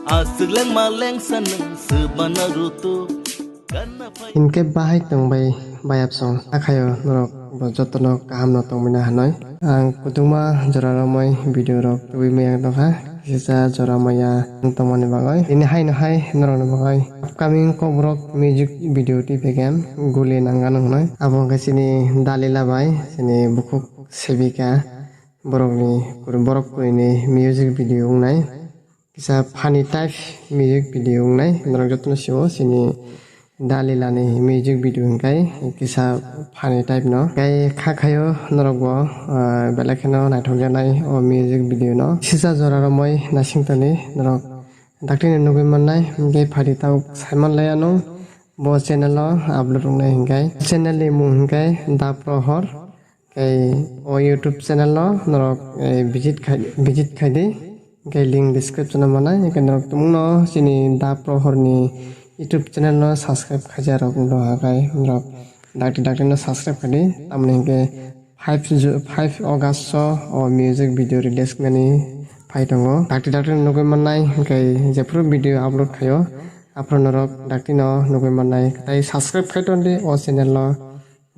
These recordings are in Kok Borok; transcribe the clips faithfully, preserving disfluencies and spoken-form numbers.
Aswk lengma lengsa nwng swbana rutuk. Ganna phai Hinkhe bahai tongbai bayapsong. Akhayo norok bo jotono kahamno tongmina hanoi. Ang kutungma jora romoi video rok tubui maya tongkha. Kisa jora maya tongmani bagoi. Ini haino hai norokni bagoi. Upcoming Kokborok music video twi phaikha Guli Nangano hinoi. Abo hwnkhe chini Dalila bai, chini bukhuk Sevika. Borokni, borok kwrwini music video wngnai. Kisa funny type music video wngnai. Norok jotono sio chini Dalila ni music video hwnkhe kisa funny type no. Tei kha khayo norok bo, ah, belai kheno naithok jaknai o music video no. Sisa jora romoi naising toni norok daktino nugui mannai. Hwnkhe phaidi tabuk saiman lai ano bo channel o upload wngnai hwnkhe. Channel ni mung hwnkhe Da Prohor. Tei o YouTube channel no norok, eh, visit khai, visit khai di. Tei link description o manai. Tei norok tumung no chini Da Prohor ni YouTube channel no subscribe khaija rok wng tong kha khe norok dakti dakti no subscribe khai di. Tamoni hwnkhe five Ju-, five August o o music video release wngnani phai tongo. Dakti dakti no nugui mannai hwnkhe jephuru video upload khaio aphuru norok dakti no nugui mannai. Tei subscribe khai ton di o channel no.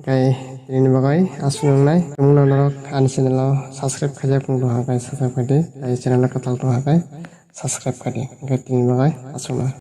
Hwnkhe tini bagwi aswk wngnai. Tumungno norok ani channel o subscribe khaijak wng tong kha khe subscribe khai di. Tei channel o kwtal tong kha khe subscribe khai di. Hwnkhe tini bagwi aswkno.